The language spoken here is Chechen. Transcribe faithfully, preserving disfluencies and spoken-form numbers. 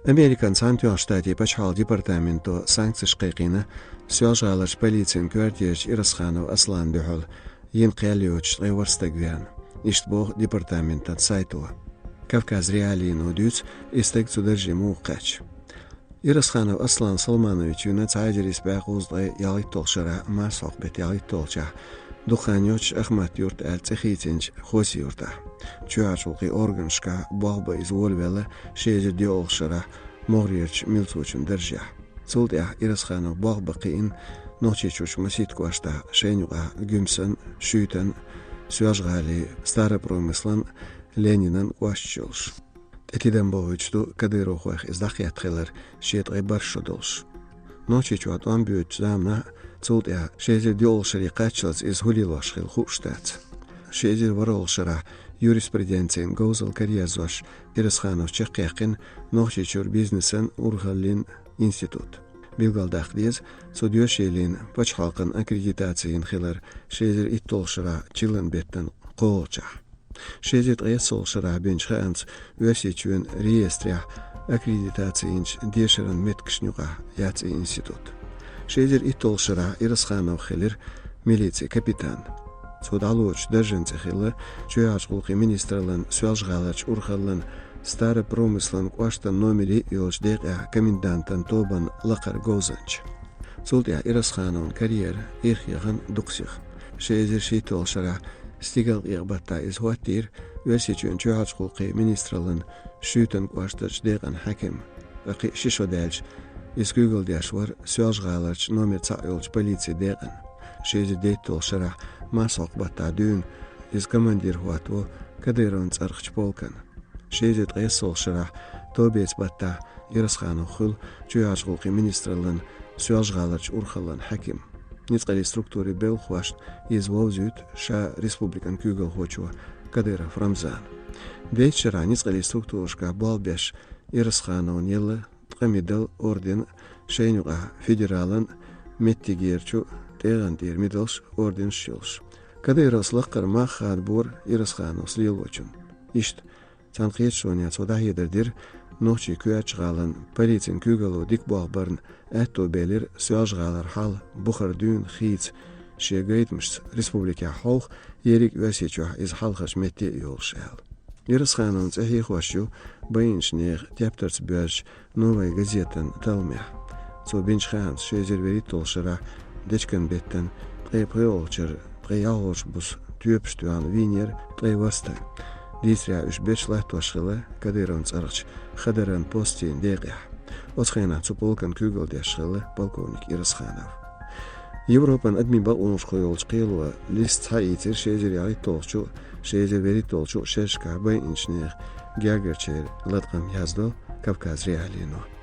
Американ Цхьаьнатоьхначу Штатийн пачхьалкхан департаменто санкцеш кхайкхийна Соьлжа-ГӀаларчу полицин коьртера Ирасханов Асланна дуьхьал йина кхел йоцуш ткъе ворхӀ стаг веана. Иштта боху департаментан сайто. Кавказ.Реалиино дуьйцу, и стаг цу дарже муха кхаьчна. Ирасханов Аслан Салманович вина цхьа эзар исс бӀе кхузткъе ялхитталгӀа шарахь, марсхьокху беттан ялхитталгӀачохь, дукха хан йоццуш Ахмат-Юрт аьлла цӀе хийцинчу Хоси-Юьртахь. Чоьхьарчу гӀуллакхийн органашкахь болх бан иза волавелла ши эзар доьалгӀачу шарахь могӀарерчу милцочун даржехь. Цул тӀаьхьа Ирасханов болх бан кхиъна Нохчийчуьрчу Масийтта кӀоштахь, шайна юкъахь Гуьмсан, Шуьйтан, Соьлжа-ГӀалин, Старопромыслан, Ленинан кӀошташ йолуш. ТӀе тидам бохуьйтуш ду кадыровхойх иза дӀакхетта хилар шен ткъе бархӀ шо долуш. Нохчийчохь тӀом боьдучу заманахь, цул тӀаьхьа ши эзар доьалгӀачу шаре кхаччалц иза хӀун лелош хилла хууш дац. Ши эзар ворхӀалгӀачу шарахь юриспруденцин говзалла караерзош Ирасхановс чекхъяьккхина Нохчийчуьра бизнесан, урхаллин институт. Билгалдаккха деза, цу доьшийлин пачхьалкхан аккредитаци йина хилар ши эзар итталгӀачу шарахь чиллан беттан кхоалгӀачохь. Ши эзар ткъайоьсналгӀачу шарахь бинчу хаамца, Оьрсийчоьнан реестрехь аккредитаци йинчу дешаран меттигашна юкъахь яц и институт. Ши эзар итталгӀачу шарахь Ирасханов хилира милицин капитан. Цо дӀалоцучу даржан цӀе хилла Чоьхьарчу гӀуллакхийн министраллан, Соьлжа-ГӀаларчу урхаллан, Старопромыслан кӀоштан номер йолчу декъехь комендантан тобанан лакхара говзанча. Цул тӀаьхьа Ирасхановн карьера ирхъяхна дукха сиха. Ши эзар шийтталгӀачу шарахь стигалкъекъа баттахь иза хӀоттийра Оьрсийчоьнан Чоьхьарчу гӀуллакхийн министраллан Шуьйтан кӀоштарчу декъан хьаькам. Ткъа кхин ши шо даьлча, иза куьйгалла деш вара Соьлжа-ГӀаларчу номер цхьаъ йолчу полицин декъан. Ши эзар дейтталгӀачу шарахь марсхьокху баттахь дуьйна иза командир хӀоттаво Кадыровн цӀарахчу полкана. Ши эзар ткъайоьсналгӀачу шарахь тобеца баттахь Ирасханов хуьлу Чоьхьарчу гӀуллакхийн министраллан, Соьлжа-ГӀаларчу урхаллан хьаькам. Ницкъаллин структурийн белхахошна иза вовзуьйту ша республикан куьйгалхочо Кадыров Рамзана. Дейтта шарахь ницкъаллин структурашкахь болх беш Ирасхановна елла ткъа медаль, орден, шайна юкъахь федералан, меттигерчу, тӀегӀан тӀера медалш, орденаш йолуш. Кадыровс лаккхара мах хадабора Ирасхановс лелочунна. Иштта, цхьана кхеташонехь цо дӀахьедар дира нохчийн коьртачу гӀалин полицин куьйгалло дика болх барна, аьтто белира Соьлжа-ГӀалара хьал бухара дуьйна хийца, шен гайтамашца республикехь хьовха, ерриг а Оьрсийчохь иза хьалхарчу метте а йолуш аьлла. Ирасхановн цӀе хьехош ю байинчу нехан тептарца боьрзучу «Новая газетан» талламехь. Цо бинчу хаамца, ши эзар вуьрхӀитталгӀачу шарахь дечкен беттан ткъе пхоьалгӀачу шарахь ткъе ялхалгӀачу буса тоьпаш тоьхна вийнера ткъе ворхӀ стаг. Дийцарехь, уьш берш латтош хилла Кадыровн цӀарахчу Хадаран постийн декъехь. Оцу хенахь цу полкана куьйгалла деш хилла полковник Ирасханов. Европан адамийн бакъонашкахула йолчу кхело лист схьаийцира ши эзар ялхитталгӀачу, ши эзар вуьрхӀитталгӀачу шерашкахь байинчу нехан гергарчеран латкъам, яздо Кавказ.Реалиино.